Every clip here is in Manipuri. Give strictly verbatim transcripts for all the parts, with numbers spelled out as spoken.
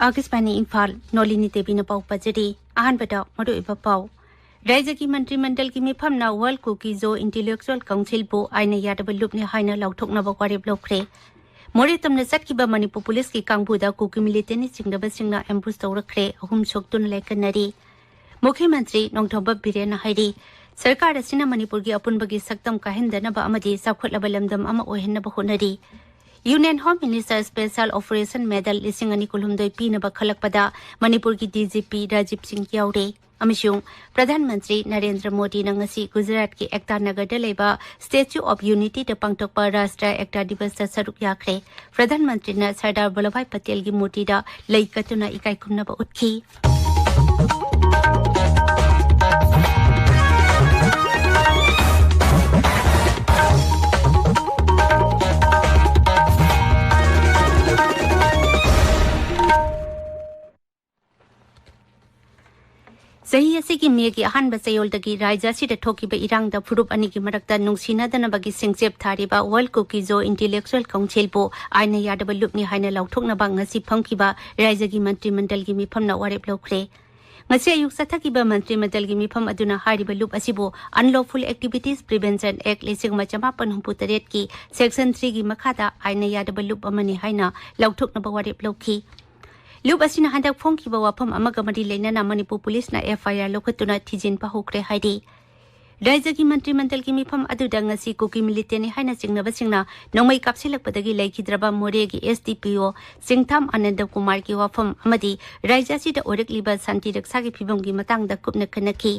ꯑꯥꯀꯥꯁꯕꯥꯅꯤ ꯏꯝꯐꯥꯜ, ꯅꯣꯂꯤꯅꯤ ꯗꯦꯕꯤꯅ ꯄꯥꯎ ꯄꯥꯖꯔꯤ꯫ ꯑꯍꯥꯟꯕꯗ ꯃꯔꯨꯑꯣꯏꯕ ꯄꯥꯎ꯫ ꯔꯥꯖ꯭ꯌꯒꯤ ꯃꯟꯇ꯭ꯔꯤ ꯃꯟꯗꯜꯒꯤ ꯃꯤꯐꯝꯅ World Kuki-Zo Intellectual Council-ꯕꯨ ꯑꯥꯏꯟꯅ ꯌꯥꯗꯕ ꯂꯨꯞꯅꯤ ꯍꯥꯏꯅ ꯂꯥꯎꯊꯣꯛꯅꯕ ꯋꯥꯔꯦꯞ ꯂꯧꯈ꯭ꯔꯦ꯫ ꯃꯣꯔꯦ ꯇꯝꯅ ꯆꯠꯈꯤꯕ ꯃꯅꯤꯄꯨꯔ ꯄꯨꯂꯤꯁꯀꯤ ꯀꯥꯡꯕꯨꯗ ꯀꯨꯀꯤ militant-ꯅ ꯆꯤꯡꯅꯕꯁꯤꯡꯅ ambush ꯇꯧꯔꯛꯈ꯭ꯔꯦ, ꯑꯍꯨꯝ ꯁꯣꯛꯇꯨꯅ ꯂꯥꯏꯀꯠꯅꯔꯤ꯫ ꯃꯨꯈ꯭ꯌ ꯃꯟꯇ꯭ꯔꯤ ꯅꯣꯡꯊꯣꯝꯕꯝ ꯕꯤꯔꯦꯟꯅ ꯍꯥꯏꯔꯤ, ꯁꯔꯀꯥꯔ ꯑꯁꯤꯅ ꯃꯅꯤꯄꯨꯔꯒꯤ ꯑꯄꯨꯟꯕꯒꯤ ꯁꯛꯇꯝ ꯀꯥꯏꯍꯟꯗꯅꯕ ꯑꯃꯗꯤ ꯆꯥꯎꯈꯠꯂꯕ ꯂꯝꯗꯝ ꯑꯃ ꯑꯣꯏꯍꯟꯅꯕ ꯍꯣꯠꯅꯔꯤ꯫ Union Home Minister Special Operation Medal ꯂꯤꯁꯤꯡ ꯑꯅꯤ ꯀꯨꯟꯍꯨꯝꯗꯣꯏ ꯄꯤꯅꯕ ꯈꯜꯂꯛꯄꯗ ꯃꯅꯤꯄꯨꯔꯒꯤ DGP ꯔꯥꯖꯤꯕ ꯁꯤꯡ ꯌꯥꯎꯔꯦ꯫ ꯑꯃꯁꯨꯡ ꯄ꯭ꯔꯙꯥꯟ ꯃꯟꯇ꯭ꯔꯤ ꯅꯔꯦꯟꯗ꯭ꯔ ꯃꯣꯗꯤꯅ ꯉꯁꯤ ꯒꯨꯖꯔꯥꯠꯀꯤ ꯑꯦꯛꯇꯥ ꯅꯒꯔꯗ ꯂꯩꯕ Statue of Unity-ꯗ ꯄꯥꯡꯊꯣꯛꯄ ꯔꯥꯁꯇ꯭ꯔ ꯑꯦꯛꯇꯥ ꯗꯤꯕꯁꯇ ꯁꯔꯨꯛ ꯌꯥꯈ꯭ꯔꯦ꯫ ꯄ꯭ꯔꯙꯥꯟ ꯃꯟꯇ꯭ꯔꯤꯅ ꯁꯔꯗꯥꯔ ꯚꯜꯂꯚꯚꯥꯏ ꯄꯇꯦꯜꯒꯤ ꯃꯨꯔꯇꯤꯗ ꯂꯩ ꯀꯠꯇꯨꯅ ꯏꯀꯥꯏ ꯈꯨꯝꯅꯕ ꯎꯠꯈꯤ꯫ ꯆꯍꯤ ꯑꯁꯤꯒꯤ ꯃꯦꯒꯤ ꯑꯍꯥꯟꯕ ꯆꯌꯣꯜꯗꯒꯤ ꯔꯥꯖ꯭ꯌ ꯑꯁꯤꯗ ꯊꯣꯛꯈꯤꯕ ꯏꯔꯥꯡꯗ ꯐꯨꯔꯨꯞ ꯑꯅꯤꯒꯤ ꯃꯔꯛꯇ ꯅꯨꯡꯁꯤꯅꯗꯅꯕꯒꯤ ꯁꯤꯡꯆꯦꯞ ꯊꯥꯔꯤꯕ World Kuki-Zo Intellectual Council-ꯕꯨ ꯑꯥꯏꯟꯅ ꯌꯥꯗꯕ ꯂꯨꯞꯅꯤ ꯍꯥꯏꯅ ꯂꯥꯎꯊꯣꯛꯅꯕ ꯉꯁꯤ ꯐꯝꯈꯤꯕ ꯔꯥꯖ꯭ꯌꯒꯤ ꯃꯟꯇ꯭ꯔꯤ ꯃꯟꯗꯜꯒꯤ ꯃꯤꯐꯝꯅ ꯋꯥꯔꯦꯞ ꯂꯧꯈ꯭ꯔꯦ꯫ ꯉꯁꯤ ꯑꯌꯨꯛ ꯆꯠꯊꯈꯤꯕ ꯃꯟꯇ꯭ꯔꯤ ꯃꯟꯗꯜꯒꯤ ꯃꯤꯐꯝ ꯑꯗꯨꯅ ꯍꯥꯏꯔꯤꯕ ꯂꯨꯞ ꯑꯁꯤꯕꯨ Unlawful Activities Prevention Act ꯂꯤꯁꯤꯡ ꯑꯃ ꯆꯃꯥꯄꯟ ꯍꯨꯝꯐꯨ ꯇꯔꯦꯠꯀꯤ Section three-ꯒꯤ ꯃꯈꯥꯗ ꯑꯥꯏꯟꯅ ꯌꯥꯗꯕ ꯂꯨꯞ ꯑꯃꯅꯤ ꯍꯥꯏꯅ ꯂꯥꯎꯊꯣꯛꯅꯕ ꯋꯥꯔꯦꯞ ꯂꯧꯈꯤ꯫ ꯂꯨꯞ ꯑꯁꯤꯅ ꯍꯟꯗꯛ ꯐꯣꯡꯈꯤꯕ ꯋꯥꯐꯝ ꯑꯃꯒ ꯃꯔꯤ ꯂꯩꯅꯅ ꯃꯅꯤꯄꯨꯔ ꯄꯨꯂꯤꯁꯅ FIR ꯂꯧꯈꯠꯇꯨꯅ ꯊꯤꯖꯤꯟꯕ ꯍꯧꯈ꯭ꯔꯦ ꯍꯥꯏꯔꯤ꯫ ꯔꯥꯖ꯭ꯌꯒꯤ ꯃꯟꯇ꯭ꯔꯤ ꯃꯟꯗꯜꯒꯤ ꯃꯤꯐꯝ ꯑꯗꯨꯗ ꯉꯁꯤ ꯀꯨꯀꯤ militant-ꯅꯤ ꯍꯥꯏꯅ ꯆꯤꯡꯅꯕꯁꯤꯡꯅ ꯅꯣꯡꯃꯩ ꯀꯥꯞꯁꯤꯜꯂꯛꯄꯗꯒꯤ ꯂꯩꯈꯤꯗ꯭ꯔꯕ ꯃꯣꯔꯦꯒꯤ SDPO ꯆꯤꯡꯊꯥꯝ ꯑꯅꯟꯗ ꯀꯨꯃꯥꯔꯒꯤ ꯋꯥꯐꯝ ꯑꯃꯗꯤ ꯔꯥꯖ꯭ꯌ ꯑꯁꯤꯗ ꯑꯣꯏꯔꯛꯂꯤꯕ ꯁꯥꯟꯇꯤ ꯔꯛꯁꯥꯒꯤ ꯐꯤꯕꯝꯒꯤ ꯃꯇꯥꯡꯗ ꯀꯨꯞꯅ ꯈꯟꯅꯈꯤ꯫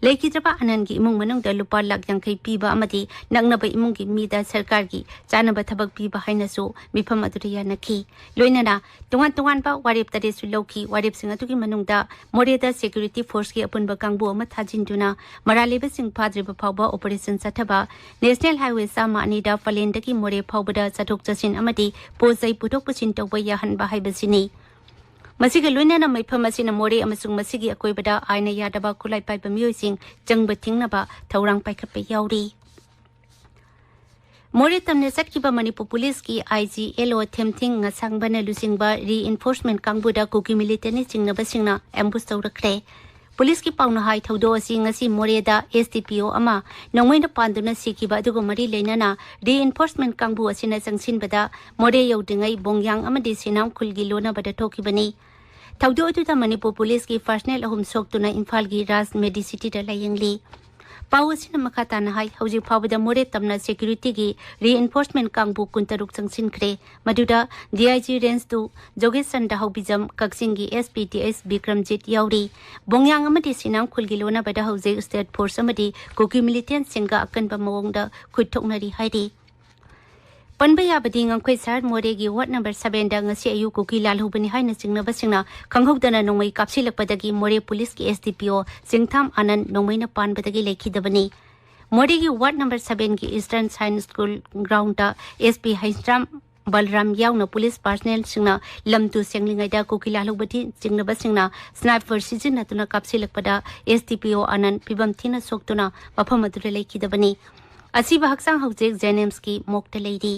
ꯂꯩꯈꯤꯗ꯭ꯔꯕ ꯑꯅꯟꯒꯤ ꯏꯃꯨꯡ ꯃꯅꯨꯡꯗ ꯂꯨꯄꯥ ꯂꯥꯈ ꯌꯥꯡꯈꯩ ꯄꯤꯕ ꯑꯃꯗꯤ ꯅꯛꯅꯕ ꯏꯃꯨꯡꯒꯤ ꯃꯤꯗ ꯁꯔꯀꯥꯔꯒꯤ ꯆꯥꯅꯕ ꯊꯕꯛ ꯄꯤꯕ ꯍꯥꯏꯅꯁꯨ ꯃꯤꯐꯝ ꯑꯗꯨꯗ ꯌꯥꯅꯈꯤ꯫ ꯂꯣꯏꯅꯅ ꯇꯣꯉꯥꯟ ꯇꯣꯉꯥꯟꯕ ꯋꯥꯔꯦꯞ ꯇꯔꯦꯠꯁꯨ ꯂꯧꯈꯤ꯫ ꯋꯥꯔꯦꯞꯁꯤꯡ ꯑꯗꯨꯒꯤ ꯃꯅꯨꯡꯗ ꯃꯣꯔꯦꯗ security force-ꯀꯤ ꯑꯄꯨꯟꯕ ꯀꯥꯡꯕꯨ ꯑꯃ ꯊꯥꯖꯤꯟꯗꯨꯅ ꯃꯔꯥꯜ ꯂꯩꯕꯁꯤꯡ ꯐꯥꯗ꯭ꯔꯤꯕ ꯐꯥꯎꯕ operation ꯆꯠꯊꯕ, National Highway ꯆꯥꯝꯃ ꯑꯅꯤꯗ ꯄꯂꯦꯟꯗꯒꯤ ꯃꯣꯔꯦ ꯐꯥꯎꯕꯗ ꯆꯠꯊꯣꯛ ꯆꯠꯁꯤꯟ ꯑꯃꯗꯤ ꯄꯣꯠ ꯆꯩ ꯄꯨꯊꯣꯛ ꯄꯨꯁꯤꯟ ꯇꯧꯕ ꯌꯥꯍꯟꯕ ꯍꯥꯏꯕꯁꯤꯅꯤ꯫ ꯃꯁꯤꯒ ꯂꯣꯏꯅꯅ ꯃꯤꯐꯝ ꯑꯁꯤꯅ ꯃꯣꯔꯦ ꯑꯃꯁꯨꯡ ꯃꯁꯤꯒꯤ ꯑꯀꯣꯏꯕꯗ ꯑꯥꯏꯟꯅ ꯌꯥꯗꯕ ꯈꯨꯠꯂꯥꯏ ꯄꯥꯏꯕ ꯃꯤꯑꯣꯏꯁꯤꯡ ꯆꯪꯕ ꯊꯤꯡꯅꯕ ꯊꯧꯔꯥꯡ ꯄꯥꯏꯈꯠꯄ ꯌꯥꯎꯔꯤ꯫ ꯃꯣꯔꯦ ꯇꯝꯅ ꯆꯠꯈꯤꯕ ꯃꯅꯤꯄꯨꯔ ꯄꯨꯂꯤꯁꯀꯤ ꯑꯥꯏ ꯖꯤ ꯑꯦꯜ ꯑꯣ ꯊꯦꯝꯊꯤꯡ ꯉꯁꯥꯡꯕꯅ ꯂꯨꯆꯤꯡꯕ reinforcement ꯀꯥꯡꯕꯨꯗ ꯀꯨꯀꯤ ꯃꯤꯂꯤꯇꯦꯟꯅꯤ ꯆꯤꯡꯅꯕꯁꯤꯡꯅ ambush ꯇꯧꯔꯛꯈ꯭ꯔꯦ꯫ ꯄꯨꯂꯤꯁꯀꯤ ꯄꯥꯎꯅ ꯍꯥꯏ, ꯊꯧꯗꯣꯛ ꯑꯁꯤ ꯉꯁꯤ ꯃꯣꯔꯦꯗ S D P O ꯑꯃ ꯅꯣꯡꯃꯩꯅ ꯄꯥꯟꯗꯨꯅ ꯁꯤꯈꯤꯕ ꯑꯗꯨꯒ ꯃꯔꯤ ꯂꯩꯅꯅ reinforcement ꯀꯥꯡꯕꯨ ꯑꯁꯤꯅ ꯆꯪꯁꯤꯟꯕꯗ ꯃꯣꯔꯦ ꯌꯧꯗ꯭ꯔꯤꯉꯩ ꯕꯣꯡꯌꯥꯡ ꯑꯃꯗꯤ ꯁꯤꯅꯥꯝ ꯈꯨꯜꯒꯤ ꯂꯣꯟꯅꯕꯗ ꯊꯣꯛꯈꯤꯕꯅꯤ꯫ ꯊꯧꯗꯣꯛ ꯑꯗꯨꯗ ꯃꯅꯤꯄꯨꯔ ꯄꯨꯂꯤꯁꯀꯤ personnel ꯑꯍꯨꯝ ꯁꯣꯛꯇꯨꯅ ꯏꯝꯐꯥꯜꯒꯤ ꯔꯥꯖ ꯃꯦꯗꯤꯁꯤꯇꯤꯗ ꯂꯥꯌꯦꯡꯂꯤ꯫ ꯄꯥꯎ ꯑꯁꯤꯅ ꯃꯈꯥ ꯇꯥꯅ ꯍꯥꯏ, ꯍꯧꯖꯤꯛ ꯐꯥꯎꯕꯗ ꯃꯣꯔꯦ ꯇꯝꯅ security ꯒꯤ reinforcement ꯀꯥꯡꯕꯨ ꯀꯨꯟꯇꯔꯨꯛ ꯆꯪꯁꯤꯟꯈ꯭ꯔꯦ, ꯃꯗꯨꯗ D I G range two ꯖꯣꯒꯦꯁ Chandra ꯍꯧꯕꯤꯖꯝ, ꯀꯛꯆꯤꯡꯒꯤ S P T S Bikramjit ꯌꯥꯎꯔꯤ꯫ ꯕꯣꯡꯌꯥꯡ ꯑꯃꯗꯤ ꯁꯤꯅꯥꯝ ꯈꯨꯜꯒꯤ ꯂꯣꯟꯅꯕꯗ ꯍꯧꯖꯤꯛ state force ꯑꯃꯗꯤ ꯀꯨꯀꯤ ꯃꯤꯂꯤꯇꯦꯟꯁꯤꯡꯒ ꯑꯀꯟꯕ ꯃꯑꯣꯡꯗ ꯈꯨꯠ ꯊꯣꯛꯅꯔꯤ ꯍꯥꯏꯔꯤ꯫ ꯄꯟꯕ ꯌꯥꯕꯗꯤ, ꯉꯝꯈꯩ ꯁꯍꯔ ꯃꯣꯔꯦꯒꯤ ward number seven ꯗ ꯉꯁꯤ ꯑꯌꯨꯛ ꯀꯨꯀꯤ ꯂꯥꯜꯍꯧꯕꯅꯤ ꯍꯥꯏꯅ ꯆꯤꯡꯅꯕꯁꯤꯡꯅ ꯈꯪꯍꯧꯗꯅ ꯅꯣꯡꯃꯩ ꯀꯥꯞꯁꯤꯜꯂꯛꯄꯗꯒꯤ ꯃꯣꯔꯦ ꯄꯨꯂꯤꯁꯀꯤ S D P O ꯆꯤꯡꯊꯥꯝ ꯑꯥꯅꯟ ꯅꯣꯡꯃꯩꯅ ꯄꯥꯟꯕꯗꯒꯤ ꯂꯩꯈꯤꯗꯕꯅꯤ꯫ ꯃꯣꯔꯦꯒꯤ ward number seven ꯒꯤ Eastern Science School ground ꯗ S P ꯍꯩꯁ꯭ꯔꯥꯝ ꯕꯜꯔꯥꯝ ꯌꯥꯎꯅ ꯄꯨꯂꯤꯁ personnel ꯁꯤꯡꯅ ꯂꯝ ꯇꯨ ꯁꯦꯡꯂꯤꯉꯩꯗ ꯀꯨꯀꯤ ꯂꯥꯜꯍꯧꯕꯗꯤ ꯆꯤꯡꯅꯕꯁꯤꯡꯅ sniper ꯁꯤꯖꯤꯟꯅꯗꯨꯅ ꯀꯥꯞꯁꯤꯜꯂꯛꯄꯗ S D P O ꯑꯥꯅꯟ ꯐꯤꯕꯝ ꯊꯤꯅ ꯁꯣꯛꯇꯨꯅ ꯃꯐꯝ ꯑꯗꯨꯗ ꯂꯩꯈꯤꯗꯕꯅꯤ꯫ ꯑꯁꯤꯕ ꯍꯛꯆꯥꯡ ꯍꯧꯖꯤꯛ JNIMS ꯀꯤ morgue ꯇ ꯂꯩꯔꯤ꯫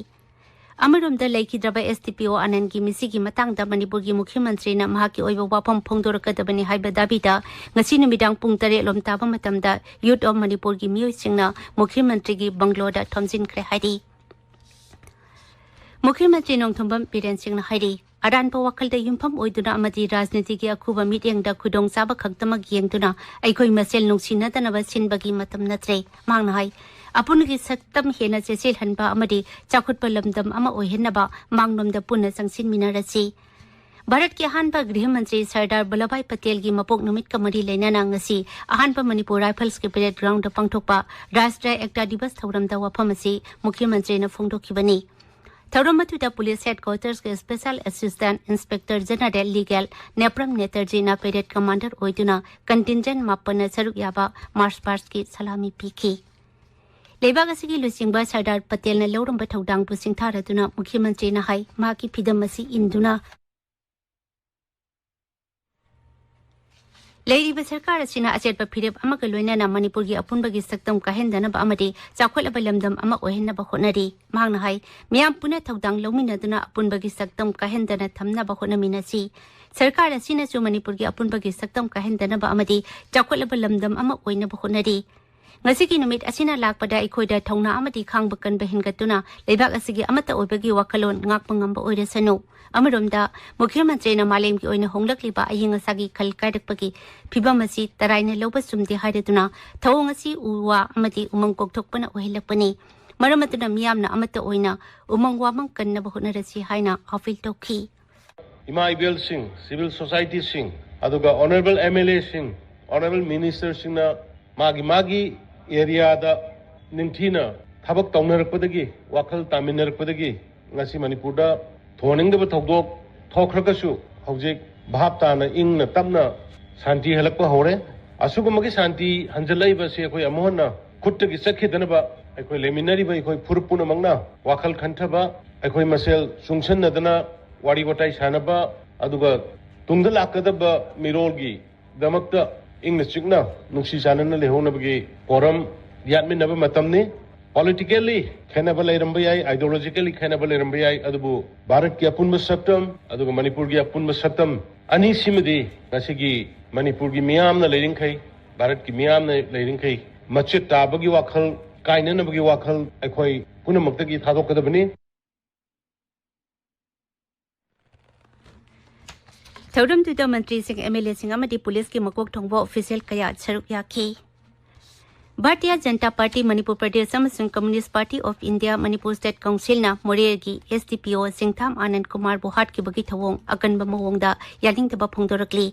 ꯑꯃꯔꯣꯝꯗ, ꯂꯩꯈꯤꯗ꯭ꯔꯕ S D P O ꯑꯥꯅꯟꯒꯤ ꯃꯤꯁꯤꯒꯤ ꯃꯇꯥꯡꯗ ꯃꯅꯤꯄꯨꯔꯒꯤ ꯃꯨꯈ꯭ꯌ ꯃꯟꯇ꯭ꯔꯤꯅ ꯃꯍꯥꯛꯀꯤ ꯑꯣꯏꯕ ꯋꯥꯐꯝ ꯐꯣꯡꯗꯣꯔꯛꯀꯗꯕꯅꯤ ꯍꯥꯏꯕ ꯗꯥꯕꯤꯗ ꯉꯁꯤ ꯅꯨꯃꯤꯗꯥꯡ ꯄꯨꯡ ꯇꯔꯦꯠ ꯂꯣꯝ ꯇꯥꯕ ꯃꯇꯝꯗ Youth of ꯃꯅꯤꯄꯨꯔꯒꯤ ꯃꯤꯑꯣꯏꯁꯤꯡꯅ ꯃꯨꯈ꯭ꯌ ꯃꯟꯇ꯭ꯔꯤꯒꯤ ꯕꯪꯒ꯭ꯂꯣꯗ ꯊꯣꯝꯖꯤꯟꯈ꯭ꯔꯦ ꯍꯥꯏꯔꯤ꯫ ꯃꯨꯈ꯭ꯌ ꯃꯟꯇ꯭ꯔꯤ ꯅꯣꯡꯊꯣꯝꯕꯝ ꯕꯤꯔꯦꯟ ꯁꯤꯡꯅ ꯍꯥꯏꯔꯤ, ꯑꯔꯥꯟꯕ ꯋꯥꯈꯜꯗ ꯌꯨꯝꯐꯝ ꯑꯣꯏꯗꯨꯅ ꯑꯃꯗꯤ ꯔꯥꯖꯅꯤꯇꯤꯒꯤ ꯑꯈꯨꯕ ꯃꯤꯠꯌꯦꯡꯗ ꯈꯨꯗꯣꯡꯆꯥꯕ ꯈꯛꯇꯃꯛ ꯌꯦꯡꯗꯨꯅ ꯑꯩꯈꯣꯏ ꯃꯁꯦꯜ ꯅꯨꯡꯁꯤꯅꯗꯅꯕ ꯁꯤꯟꯕꯒꯤ ꯃꯇꯝ ꯅꯠꯇ꯭ꯔꯦ꯫ ꯃꯍꯥꯛꯅ ꯍꯥꯏ, ꯑꯄꯨꯟꯒꯤ ꯁꯛꯇꯝ ꯍꯦꯟꯅ ꯆꯦꯠꯁꯤꯜꯍꯟꯕ ꯑꯃꯗꯤ ꯆꯥꯎꯈꯠꯄ ꯂꯝꯗꯝ ꯑꯃ ꯑꯣꯏꯍꯟꯅꯕ ꯃꯥꯡꯂꯣꯝꯗ ꯄꯨꯟꯅ ꯆꯪꯁꯤꯟꯃꯤꯟꯅꯔꯁꯤ꯫ ꯚꯥꯔꯠꯀꯤ ꯑꯍꯥꯟꯕ ꯒ꯭ꯔꯤꯍ ꯃꯟꯇ꯭ꯔꯤ ꯁꯔꯗꯥꯔ ꯚꯜꯂꯚꯚꯥꯏ ꯄꯇꯦꯜꯒꯤ ꯃꯄꯣꯛ ꯅꯨꯃꯤꯠꯀ ꯃꯔꯤ ꯂꯩꯅꯅ ꯉꯁꯤ ꯑꯍꯥꯟꯕ ꯃꯅꯤꯄꯨꯔ ꯔꯥꯏꯐꯜꯁꯀꯤ parade ground ꯗ ꯄꯥꯡꯊꯣꯛꯄ ꯔꯥꯁꯇ꯭ꯔꯤꯌꯥ ꯑꯦꯛꯇꯥ ꯗꯤꯕꯁ ꯊꯧꯔꯝꯗ ꯋꯥꯐꯝ ꯑꯁꯤ ꯃꯨꯈ꯭ꯌ ꯃꯟꯇ꯭ꯔꯤꯅ ꯐꯣꯡꯗꯣꯛꯈꯤꯕꯅꯤ꯫ ꯊꯧꯔꯝ ꯑꯗꯨꯗ ꯄꯨꯂꯤꯁ headquarters ꯀꯤ Special Assistant Inspector General Legal Nepram ꯅꯦꯇꯔꯖꯤꯅ parade commander ꯑꯣꯏꯗꯨꯅ contingent ꯃꯥꯄꯟꯅ ꯁꯔꯨꯛ ꯌꯥꯕ march past ꯀꯤ ꯁꯂꯥꯃꯤ ꯄꯤꯈꯤ꯫ ꯂꯩꯕꯥꯛ ꯑꯁꯤꯒꯤ ꯂꯨꯆꯤꯡꯕ ꯁꯔꯗꯥꯔ ꯄꯇꯦꯜꯅ ꯂꯧꯔꯝꯕ ꯊꯧꯗꯥꯡꯕꯨ ꯁꯤꯡꯊꯥꯔꯗꯨꯅ ꯃꯨꯈ꯭ꯌ ꯃꯟꯇ꯭ꯔꯤꯅ ꯍꯥꯏ, ꯃꯍꯥꯛꯀꯤ ꯐꯤꯗꯝ ꯑꯁꯤ ꯏꯟꯗꯨꯅ ꯂꯩꯔꯤꯕ ꯁꯔꯀꯥꯔ ꯑꯁꯤꯅ ꯑꯆꯦꯠꯄ ꯐꯤꯔꯦꯞ ꯑꯃꯒ ꯂꯣꯏꯅꯅ ꯃꯅꯤꯄꯨꯔꯒꯤ ꯑꯄꯨꯟꯕꯒꯤ ꯁꯛꯇꯝ ꯀꯥꯏꯍꯟꯗꯅꯕ ꯑꯃꯗꯤ ꯆꯥꯎꯈꯠꯂꯕ ꯂꯝꯗꯝ ꯑꯃ ꯑꯣꯏꯍꯟꯅꯕ ꯍꯣꯠꯅꯔꯤ꯫ ꯃꯍꯥꯛꯅ ꯍꯥꯏ, ꯃꯤꯌꯥꯝ ꯄꯨꯟꯅ ꯊꯧꯗꯥꯡ ꯂꯧꯃꯤꯟꯅꯗꯨꯅ ꯑꯄꯨꯟꯕꯒꯤ ꯁꯛꯇꯝ ꯀꯥꯏꯍꯟꯗꯅ ꯊꯝꯅꯕ ꯍꯣꯠꯅꯃꯤꯟꯅꯁꯤ꯫ ꯁꯔꯀꯥꯔ ꯑꯁꯤꯅꯁꯨ ꯃꯅꯤꯄꯨꯔꯒꯤ ꯑꯄꯨꯟꯕꯒꯤ ꯁꯛꯇꯝ ꯀꯥꯏꯍꯟꯗꯅꯕ ꯑꯃꯗꯤ ꯆꯥꯎꯈꯠꯂꯕ ꯂꯝꯗꯝ ꯑꯃ ꯑꯣꯏꯅꯕ ꯍꯣꯠꯅꯔꯤ꯫ ꯉꯁꯤꯒꯤ ꯅꯨꯃꯤꯠ ꯑꯁꯤꯅ ꯂꯥꯛꯄꯗ ꯑꯩꯈꯣꯏꯗ ꯊꯧꯅꯥ ꯑꯃꯗꯤ ꯈꯥꯡꯕ ꯀꯟꯕ ꯍꯦꯟꯒꯠꯇꯨꯅ ꯂꯩꯕꯥꯛ ꯑꯁꯤꯒꯤ ꯑꯃꯠꯇ ꯑꯣꯏꯕꯒꯤ ꯋꯥꯈꯜꯂꯣꯟ ꯉꯥꯛꯄ ꯉꯝꯕ ꯑꯣꯏꯔꯁꯅꯨ꯫ ꯑꯃꯔꯣꯝꯗ, ꯃꯨꯈ꯭ꯌ ꯃꯟꯇ꯭ꯔꯤꯅ ꯃꯥꯂꯦꯝꯒꯤ ꯑꯣꯏꯅ ꯍꯣꯡꯂꯛꯂꯤꯕ ꯑꯏꯪ ꯑꯁꯥꯒꯤ ꯈꯜ ꯀꯥꯏꯔꯛꯄꯒꯤ ꯐꯤꯚꯝ ꯑꯁꯤ ꯇꯔꯥꯏꯅ ꯂꯧꯕ ꯆꯨꯝꯗꯦ ꯍꯥꯏꯔꯗꯨꯅ ꯊꯧꯑꯣꯡ ꯑꯁꯤ ꯎ ꯋꯥ ꯑꯃꯗꯤ ꯎꯃꯪ ꯀꯣꯛꯊꯣꯛꯄꯅ ꯑꯣꯏꯍꯜꯂꯛꯄꯅꯤ꯫ ꯃꯔꯝ ꯑꯗꯨꯅ ꯃꯤꯌꯥꯝꯅ ꯑꯃꯠꯇ ꯑꯣꯏꯅ ꯎꯃꯪ ꯋꯥꯃꯪ ꯀꯟꯅꯕ ꯍꯣꯠꯅꯔꯁꯤ ꯍꯥꯏꯅ ꯑꯥꯄꯤꯜ ꯇꯧꯈꯤ꯫ ꯏꯃꯥ ꯏꯕꯦꯜꯁꯤꯡ, ꯁꯤꯚꯤꯜ ꯁꯣꯁꯥꯏꯇꯤꯁꯤꯡ, ꯑꯗꯨꯒ ꯑꯣꯅꯔꯦꯕꯜ ꯑꯦꯝ ꯑꯦꯜ ꯑꯦꯁꯤꯡ, ꯑꯣꯅꯔꯦꯕꯜ ꯃꯤꯅꯤꯁꯇꯔꯁꯤꯡꯅ ꯃꯥꯒꯤ ꯃꯥꯒꯤ ꯑꯦꯔꯤꯌꯥꯗ ꯅꯤꯡꯊꯤꯅ ꯊꯕꯛ ꯇꯧꯅꯔꯛꯄꯗꯒꯤ, ꯋꯥꯈꯜ ꯇꯥꯃꯤꯟꯅꯔꯛꯄꯗꯒꯤ ꯉꯁꯤ ꯃꯅꯤꯄꯨꯔꯗ ꯊꯣꯛꯍꯟꯅꯤꯡꯗꯕ ꯊꯧꯗꯣꯛ ꯊꯣꯛꯈ꯭ꯔꯒꯁꯨ ꯍꯧꯖꯤꯛ ꯚꯥꯞ ꯇꯥꯅ ꯏꯪꯅ ꯇꯞꯅ ꯁꯥꯟꯇꯤ ꯍꯜꯂꯛꯄ ꯍꯧꯔꯦ꯫ ꯑꯁꯤꯒꯨꯝꯕꯒꯤ ꯁꯥꯟꯇꯤ ꯍꯟꯖꯤꯜꯂꯛꯏꯕꯁꯤ ꯑꯩꯈꯣꯏ ꯑꯃꯨꯛ ꯍꯟꯅ ꯈꯨꯠꯇꯒꯤ ꯆꯠꯈꯤꯗꯅꯕ ꯑꯩꯈꯣꯏ ꯂꯩꯃꯤꯟꯅꯔꯤꯕ ꯑꯩꯈꯣꯏ ꯐꯨꯔꯨꯞ ꯄꯨꯝꯅꯃꯛꯅ ꯋꯥꯈꯜ ꯈꯟꯊꯕ, ꯑꯩꯈꯣꯏ ꯃꯁꯦꯜ ꯆꯨꯡꯁꯤꯟꯅꯗꯅ ꯋꯥꯔꯤ ꯋꯥꯇꯥꯏ ꯁꯥꯟꯅꯕ, ꯑꯗꯨꯒ ꯇꯨꯡꯗ ꯂꯥꯛꯀꯗꯕ ꯃꯤꯔꯣꯜꯒꯤꯗꯃꯛꯇ ꯏꯪꯅ ꯆꯤꯛꯅ ꯅꯨꯡꯁꯤ ꯆꯥꯟꯅꯅ ꯂꯩꯍꯧꯅꯕꯒꯤ ꯄꯣꯔꯝ ꯌꯥꯠꯃꯤꯟꯅꯕ ꯃꯇꯝꯅꯤ꯫ ꯄꯣꯂꯤꯇꯤꯀꯦꯜꯂꯤ ꯈꯦꯠꯅꯕ ꯂꯩꯔꯝꯕ ꯌꯥꯏ, ꯑꯥꯏꯗꯤꯌꯣꯂꯣꯖꯤꯀꯦꯜꯂꯤ ꯈꯦꯠꯅꯕ ꯂꯩꯔꯝꯕ ꯌꯥꯏ, ꯑꯗꯨꯕꯨ ꯚꯥꯔꯠꯀꯤ ꯑꯄꯨꯟꯕ ꯁꯛꯇꯝ ꯑꯗꯨꯒ ꯃꯅꯤꯄꯨꯔꯒꯤ ꯑꯄꯨꯟꯕ ꯁꯛꯇꯝ ꯑꯅꯤꯁꯤꯃꯗꯤ ꯉꯁꯤꯒꯤ ꯃꯅꯤꯄꯨꯔꯒꯤ ꯃꯤꯌꯥꯝꯅ ꯂꯩꯔꯤꯡꯈꯩ, ꯚꯥꯔꯠꯀꯤ ꯃꯤꯌꯥꯝꯅ ꯂꯩꯔꯤꯡꯈꯩ ꯃꯆꯦꯠ ꯇꯥꯕꯒꯤ ꯋꯥꯈꯜ, ꯀꯥꯏꯅꯅꯕꯒꯤ ꯋꯥꯈꯜ ꯑꯩꯈꯣꯏ ꯄꯨꯝꯅꯃꯛꯇꯒꯤ ꯊꯥꯗꯣꯛꯀꯗꯕꯅꯤ꯫ ꯊꯧꯔꯝꯗꯨꯗ ꯃꯟꯇ꯭ꯔꯤꯁꯤꯡ, ꯑꯦꯝ ꯑꯦꯜ ꯑꯦꯁꯤꯡ ꯑꯃꯗꯤ ꯄꯨꯂꯤꯁꯀꯤ ꯃꯀꯣꯛ ꯊꯣꯡꯕ ꯑꯣꯐꯤꯁꯤꯌꯦꯜ ꯀꯌꯥ ꯁꯔꯨꯛ ꯌꯥꯈꯤ꯫ ꯚꯥꯔꯇꯤꯌ ꯖꯅꯇꯥ ꯄꯥꯔꯇꯤ ꯃꯅꯤꯄꯨꯔ ꯄ꯭ꯔꯗꯦꯁ ꯑꯃꯁꯨꯡ communist party of India Manipur state ꯀꯧꯟꯁꯤꯜꯅ ꯃꯣꯔꯦꯒꯤ ꯑꯦꯁ ꯗꯤ ꯄꯤ ꯑꯣ ꯁꯤꯡꯊꯥꯝ ꯑꯥꯅꯟꯗ ꯀꯨꯃꯥꯔꯕꯨ ꯍꯥꯠꯈꯤꯕꯒꯤ ꯊꯧꯑꯣꯡ ꯑꯀꯟꯕ ꯃꯑꯣꯡꯗ ꯌꯥꯅꯤꯡꯗꯕ ꯐꯣꯡꯗꯣꯔꯛꯂꯤ꯫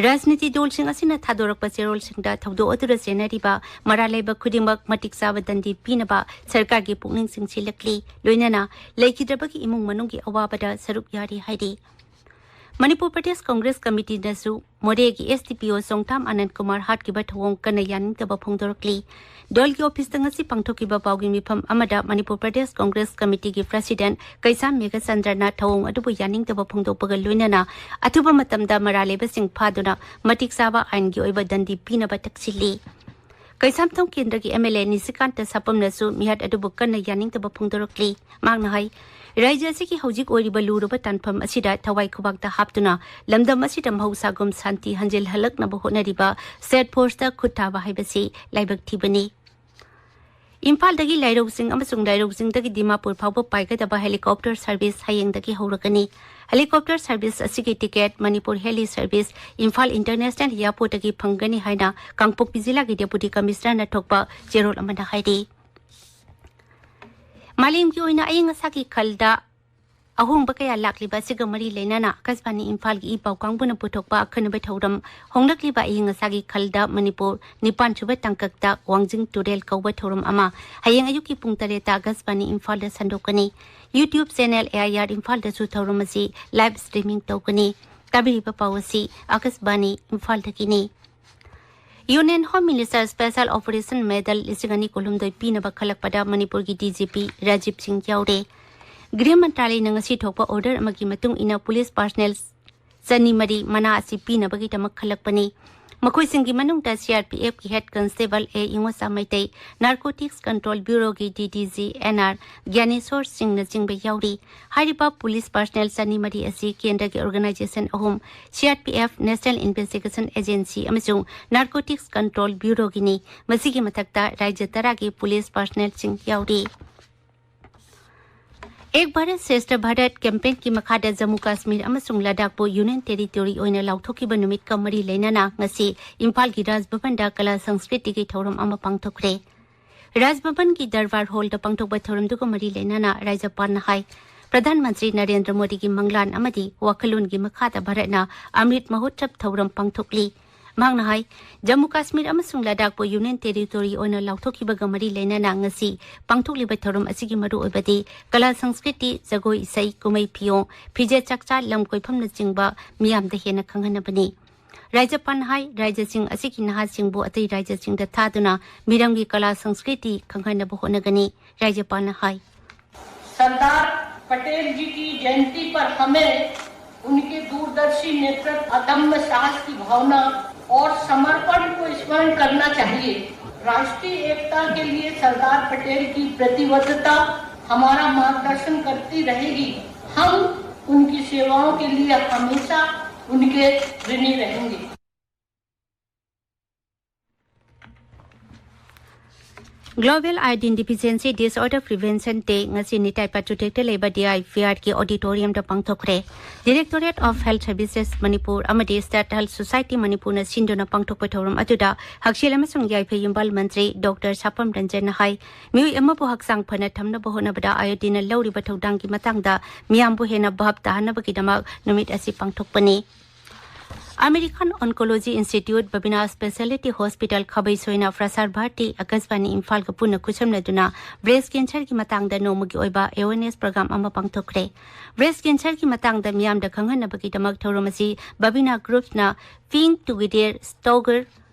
ꯔꯥꯖꯅꯤꯇꯤ ꯗꯜꯁꯤꯡ ꯑꯁꯤꯅ ꯊꯥꯗꯣꯔꯛꯄ ꯆꯦꯔꯣꯜꯁꯤꯡꯗ ꯊꯧꯗꯣꯛ ꯑꯗꯨꯗ ꯆꯦꯟꯅꯔꯤꯕ ꯃꯔꯥꯜ ꯂꯩꯕ ꯈꯨꯗꯤꯡꯃꯛ ꯃꯇꯤꯛ ꯆꯥꯕ ꯗꯟꯗꯤ ꯄꯤꯅꯕ ꯁꯔꯀꯥꯔꯒꯤ ꯄꯨꯛꯅꯤꯡ ꯆꯤꯡꯁꯤꯜꯂꯛꯂꯤ꯫ ꯂꯣꯏꯅꯅ ꯂꯩꯈꯤꯗ꯭ꯔꯕꯒꯤ ꯏꯃꯨꯡ ꯃꯅꯨꯡꯒꯤ ꯑꯋꯥꯕꯗ ꯁꯔꯨꯛ ꯌꯥꯔꯤ ꯍꯥꯏꯔꯤ꯫ ꯃꯅꯤꯄꯨꯔ ꯄ꯭ꯔꯗꯦꯁ ꯀꯪꯒ꯭ꯔꯦꯁ ꯀꯃꯤꯇꯤꯅꯁꯨ ꯃꯣꯔꯦꯒꯤ S D P O ꯆꯣꯡꯊꯥꯝ ꯑꯅꯟ ꯀꯨꯃꯥꯔ ꯍꯥꯠꯈꯤꯕ ꯊꯧꯑꯣꯡ ꯀꯟꯅ ꯌꯥꯅꯤꯡꯗꯕ ꯐꯣꯡꯗꯣꯔꯛꯂꯤ꯫ ꯗꯜꯒꯤ ꯑꯣꯐꯤꯁꯇ ꯉꯁꯤ ꯄꯥꯡꯊꯣꯛꯈꯤꯕ ꯄꯥꯎꯒꯤ ꯃꯤꯐꯝ ꯑꯃꯗ ꯃꯅꯤꯄꯨꯔ ꯄ꯭ꯔꯗꯦꯁ ꯀꯪꯒ꯭ꯔꯦꯁ ꯀꯃꯤꯇꯤꯒꯤ ꯄ꯭ꯔꯁꯤꯗꯦꯟ ꯀꯩꯁꯥꯝ ꯃꯦꯘꯆꯟꯗ꯭ꯔꯅ ꯊꯧꯑꯣꯡ ꯑꯗꯨꯕꯨ ꯌꯥꯅꯤꯡꯗꯕ ꯐꯣꯡꯗꯣꯛꯄꯒ ꯂꯣꯏꯅꯅ ꯑꯊꯨꯕ ꯃꯇꯝꯗ ꯃꯔꯥꯜ ꯂꯩꯕꯁꯤꯡ ꯐꯥꯗꯨꯅ ꯃꯇꯤꯛ ꯆꯥꯕ ꯑꯥꯏꯟꯒꯤ ꯑꯣꯏꯕ ꯗꯟꯗꯤ ꯄꯤꯅꯕ ꯇꯛꯁꯤꯜꯂꯤ꯫ ꯀꯩꯁꯥꯝꯊꯣꯡ ꯀꯦꯟꯗ꯭ꯔꯒꯤ M L A ꯅꯤꯁꯤꯀꯥꯟꯇ ꯁꯥꯄꯝꯅꯁꯨ ꯃꯤꯍꯥꯠ ꯑꯗꯨꯕꯨ ꯀꯟꯅ ꯌꯥꯅꯤꯡꯗꯕ ꯐꯣꯡꯗꯣꯔꯛꯂꯤ꯫ ꯃꯍꯥꯛꯅ ꯍꯥꯏ, ꯔꯥꯖ꯭ꯌ ꯑꯁꯤꯒꯤ ꯍꯧꯖꯤꯛ ꯑꯣꯏꯔꯤꯕ ꯂꯨꯔꯕ ꯇꯥꯟꯐꯝ ꯑꯁꯤꯗ ꯊꯋꯥꯏ ꯈꯨꯕꯥꯛꯇ ꯍꯥꯞꯇꯨꯅ ꯂꯝꯗꯝ ꯑꯁꯤꯗ ꯃꯍꯧꯁꯥꯒꯨꯝ ꯁꯥꯟꯇꯤ ꯍꯟꯖꯤꯜꯍꯜꯂꯛꯅꯕ ꯍꯣꯠꯅꯔꯤꯕ ꯁ꯭ꯇꯦꯠ ꯐꯣꯔꯁꯇ ꯈꯨꯠ ꯊꯥꯕ ꯍꯥꯏꯕꯁꯤ ꯂꯥꯏꯕꯛ ꯊꯤꯕꯅꯤ꯫ ꯏꯝꯐꯥꯜꯗꯒꯤ ꯂꯥꯏꯔꯧꯁꯤꯡ ꯑꯃꯁꯨꯡ ꯂꯥꯏꯔꯧꯁꯤꯡꯗꯒꯤ ꯗꯤꯃꯥꯄꯨꯔ ꯐꯥꯎꯕ ꯄꯥꯏꯒꯗꯕ ꯍꯦꯂꯤꯀꯣꯞꯇꯔ ꯁꯔꯚꯤꯁ ꯍꯌꯦꯡꯗꯒꯤ ꯍꯧꯔꯒꯅꯤ꯫ ꯍꯦꯂꯤꯀꯣꯞꯇꯔ ꯁꯔꯚꯤꯁ ꯑꯁꯤꯒꯤ ticket Manipur heli service Imphal international ꯑꯦꯌꯔꯄꯣꯔꯠꯇꯒꯤ ꯐꯪꯒꯅꯤ ꯍꯥꯏꯅ ꯀꯥꯡꯄꯣꯛꯄꯤ ꯖꯤꯂꯥꯒꯤ ꯗꯦꯄꯨꯇꯤ ꯀꯃꯤꯁꯅꯔꯅ ꯊꯣꯛꯄ ꯆꯦꯔꯣꯜ ꯑꯃꯗ ꯍꯥꯏꯔꯤ꯫ ꯃꯥꯂꯦꯝꯒꯤ ꯑꯣꯏꯅ ꯑꯏꯪ ꯑꯁꯥꯒꯤ ꯈꯜꯗ ꯑꯍꯣꯡꯕ ꯀꯌꯥ ꯂꯥꯛꯂꯤꯕ ꯑꯁꯤꯒ ꯃꯔꯤ ꯂꯩꯅꯅ ꯑꯀꯥꯁꯕꯥꯅꯤ ꯏꯝꯐꯥꯜꯒꯤ ꯏ ꯄꯥꯎ ꯀꯥꯡꯕꯨꯅ ꯄꯨꯊꯣꯛꯄ ꯑꯈꯟꯅꯕ ꯊꯧꯔꯝ, ꯍꯣꯡꯂꯛꯂꯤꯕ ꯑꯏꯪ ꯑꯁꯥꯒꯤ ꯈꯜꯗ ꯃꯅꯤꯄꯨꯔ ꯅꯤꯄꯥꯟ ꯁꯨꯕ ꯇꯥꯡꯀꯛꯇ ꯋꯥꯡꯖꯤꯡ ꯇꯨꯔꯦꯜ ꯀꯧꯕ ꯊꯧꯔꯝ ꯑꯃ ꯍꯌꯦꯡ ꯑꯌꯨꯛꯀꯤ ꯄꯨꯡ ꯇꯔꯦꯠꯇ ꯑꯀꯥꯁꯕꯥꯅꯤ ꯏꯝꯐꯥꯜꯗ ꯁꯟꯗꯣꯛꯀꯅꯤ꯫ YouTube channel A I R ꯏꯝꯐꯥꯜꯗꯁꯨ ꯊꯧꯔꯝ ꯑꯁꯤ live streaming ꯇꯧꯒꯅꯤ꯫ ꯇꯥꯕꯤꯔꯤꯕ ꯄꯥꯎ ꯑꯁꯤ ꯑꯀꯥꯁꯕꯥꯅꯤ ꯏꯝꯐꯥꯜꯗꯒꯤꯅꯤ꯫ Union Home Minister Special Operation Medal ꯂꯤꯁꯤꯡ ꯑꯅꯤ ꯀꯨꯟꯍꯨꯝꯗꯣꯏ ꯄꯤꯅꯕ ꯈꯜꯂꯛꯄꯗ ꯃꯅꯤꯄꯨꯔꯒꯤ D G P ꯔꯥꯖꯤꯕ ꯁꯤꯡ ꯌꯥꯎꯔꯦ꯫ ꯒ꯭ꯔꯤꯍ ꯃꯟꯇ꯭ꯔꯥꯂꯌꯅ ꯉꯁꯤ ꯊꯣꯛꯄ order ꯑꯃꯒꯤ ꯃꯇꯨꯡ ꯏꯟꯅ police personnel ꯆꯅꯤ ꯃꯔꯤ ꯃꯅꯥ ꯑꯁꯤ ꯄꯤꯅꯕꯒꯤꯗꯃꯛ ꯈꯜꯂꯛꯄꯅꯤ꯫ ꯃꯈꯣꯏꯁꯤꯡꯒꯤ ꯃꯅꯨꯡꯗ C R P F ꯀꯤ head constable A ꯏꯉꯣꯆꯥ Meitei, Narcotics Control Bureau ꯒꯤ D D G N R ꯒ꯭ꯌꯥꯅꯦꯁꯣꯔ ꯁꯤꯡꯅꯆꯤꯡꯕ ꯌꯥꯎꯔꯤ꯫ ꯍꯥꯏꯔꯤꯕ police personnel ꯆꯅꯤ ꯃꯔꯤ ꯑꯁꯤ ꯀꯦꯟꯗ꯭ꯔꯒꯤ organization ꯑꯍꯨꯝ, C R P F, National Investigation Agency ꯑꯃꯁꯨꯡ Narcotics Control Bureau ꯒꯤꯅꯤ꯫ ꯃꯁꯤꯒꯤ ꯃꯊꯛꯇ ꯔꯥꯖ꯭ꯌ ꯇꯔꯥꯒꯤ police personnel ꯁꯤꯡ ꯌꯥꯎꯔꯤ꯫ ꯑꯦꯛ ꯚꯥꯔꯠ ꯁ꯭ꯔꯦꯁꯊ ꯚꯥꯔꯠ campaign ꯀꯤ ꯃꯈꯥꯗ ꯖꯝꯃꯨ ꯀꯥꯁꯃꯤꯔ ꯑꯃꯁꯨꯡ ꯂꯗꯥꯈꯄꯨ Union Territory ꯑꯣꯏꯅ ꯂꯥꯎꯊꯣꯛꯈꯤꯕ ꯅꯨꯃꯤꯠꯀ ꯃꯔꯤ ꯂꯩꯅꯅ ꯉꯁꯤ ꯏꯝꯐꯥꯜꯒꯤ ꯔꯥꯖ ꯚꯕꯟꯗ ꯀꯂꯥ ꯁꯪꯁꯀ꯭ꯔꯤꯇꯤꯒꯤ ꯊꯧꯔꯝ ꯑꯃ ꯄꯥꯡꯊꯣꯛꯈ꯭ꯔꯦ꯫ ꯔꯥꯖ ꯚꯕꯟꯒꯤ ꯗꯔꯕꯥꯔ ꯍꯣꯜꯗ ꯄꯥꯡꯊꯣꯛꯄ ꯊꯧꯔꯝꯗꯨꯒ ꯃꯔꯤ ꯂꯩꯅꯅ ꯔꯥꯖ꯭ꯌꯄꯥꯜꯅ ꯍꯥꯏ, ꯄ꯭ꯔꯙꯥꯟ ꯃꯟꯇ꯭ꯔꯤ ꯅꯔꯦꯟꯗ꯭ꯔ ꯃꯣꯗꯤꯒꯤ ꯃꯪꯂꯥꯟ ꯑꯃꯗꯤ ꯋꯥꯈꯜꯂꯣꯟꯒꯤ ꯃꯈꯥꯗ ꯚꯥꯔꯠꯅ ꯑꯃ꯭ꯔꯤꯠ ꯃꯍꯣꯠꯁꯕ ꯊꯧꯔꯝ ꯄꯥꯡꯊꯣꯛꯂꯤ꯫ ꯃꯍꯥꯛꯅ ꯍꯥꯏ, ꯖꯝꯃꯨ ꯀꯥꯁꯃꯤꯔ ꯑꯃꯁꯨꯡ ꯂꯗꯥꯈꯄꯨ Union Territory ꯑꯣꯏꯅ ꯂꯥꯎꯊꯣꯛꯈꯤꯕꯒ ꯃꯔꯤ ꯂꯩꯅꯅ ꯉꯁꯤ ꯄꯥꯡꯊꯣꯛꯂꯤꯕ ꯊꯧꯔꯝ ꯑꯁꯤꯒꯤ ꯃꯔꯨꯑꯣꯏꯕꯗꯤ ꯀꯂꯥ ꯁꯪꯁꯀ꯭ꯔꯤꯇꯤ, ꯖꯒꯣꯏ ꯏꯁꯩ, ꯀꯨꯝꯍꯩ ꯐꯤꯌꯣꯡ, ꯐꯤꯖꯦꯠ ꯆꯥꯛꯆꯥ, ꯂꯝ ꯀꯣꯏꯐꯝꯅꯆꯤꯡꯕ ꯃꯤꯌꯥꯝꯗ ꯍꯦꯟꯅ ꯈꯪꯍꯟꯅꯕꯅꯤ꯫ ꯔꯥꯖ꯭ꯌꯄꯥꯜꯅ ꯍꯥꯏ, ꯔꯥꯖ꯭ꯌꯁꯤꯡ ꯑꯁꯤꯒꯤ ꯅꯍꯥꯁꯤꯡꯕꯨ ꯑꯇꯩ ꯔꯥꯖ꯭ꯌꯁꯤꯡꯗ ꯊꯥꯗꯨꯅ ꯃꯤꯔꯝꯒꯤ ꯀꯂꯥ ꯁꯪꯁꯀ꯭ꯔꯤꯇꯤ ꯈꯪꯍꯟꯅꯕ ꯍꯣꯠꯅꯒꯅꯤ꯫ ꯔꯥꯖ꯭ꯌꯄꯥꯜꯅ ꯍꯥꯏ, सरदार पटेल जी की जयंती पर हमें उनके दूरदर्शी नेतृत्व, अदम्य साहस की भावना और समर्पण को स्मरण करना चाहिए। राष्ट्रीय एकता के लिए सरदार पटेल की प्रतिबद्धता हमारा मार्गदर्शन करती रहेगी। हम उनकी सेवाओं के लिए हमेशा उनके ऋणी रहेंगे। Global Iodine Deficiency Disorder Prevention Day ꯉꯁꯤ ꯅꯤꯇꯥꯏ ꯄꯥꯇ꯭ꯔꯨꯗꯦꯛꯇ ꯂꯩꯕ D I P R ꯀꯤ auditorium the ꯄꯥꯡꯊꯣꯛꯈ꯭ꯔꯦ꯫ Directorate of Health Services Manipur ꯑꯃꯗꯤ State Health Society ꯃꯅꯤꯄꯨꯔꯅ ꯁꯤꯟꯗꯨꯅ ꯄꯥꯡꯊꯣꯛꯄ ꯊꯧꯔꯝ ꯑꯗꯨꯗ ꯍꯛꯁꯦꯜ ꯑꯃꯁꯨꯡ ꯌꯥꯏꯐ ꯌꯨꯝꯕꯥꯜ ꯃꯟꯇ꯭ꯔꯤ ꯗꯣꯛꯇꯔ ꯁꯥꯄꯝ ꯔꯟꯖꯟꯅ ꯍꯥꯏ, ꯃꯤꯑꯣꯏ ꯑꯃꯕꯨ ꯍꯛꯆꯥꯡ ꯐꯅ ꯊꯝꯅꯕ ꯍꯣꯠꯅꯕꯗ iodine ꯅ ꯂꯧꯔꯤꯕ ꯊꯧꯗꯥꯡꯒꯤ ꯃꯇꯥꯡꯗ ꯃꯤꯌꯥꯝꯕꯨ ꯍꯦꯟꯅ ꯚꯥꯞ ꯇꯥꯍꯟꯅꯕꯒꯤꯗꯃꯛ ꯅꯨꯃꯤꯠ ꯑꯁꯤ ꯄꯥꯡꯊꯣꯛꯄꯅꯤ꯫ American Oncology Institute, Babina Specialty Hospital, ꯈꯥꯕꯩꯁꯣꯏꯅ ꯄ꯭ꯔꯁꯥꯔ Bharti, ꯑꯀꯥꯁꯕꯥꯅꯤ ꯏꯝꯐꯥꯜꯒ ꯄꯨꯟꯅ ꯈꯨꯠꯁꯝꯅꯗꯨꯅ breast cancer ꯒꯤ ꯃꯇꯥꯡꯗ ꯅꯣꯡꯃꯒꯤ ꯑꯣꯏꯕ awareness program ꯑꯃ ꯄꯥꯡꯊꯣꯛꯈ꯭ꯔꯦ꯫ Breast cancer ꯒꯤ ꯃꯇꯥꯡꯗ ꯃꯤꯌꯥꯝꯗ ꯈꯪꯍꯟꯅꯕꯒꯤꯗꯃꯛ ꯊꯧꯔꯝ ꯑꯁꯤ Babina Groups ꯅ Being Together, Stronger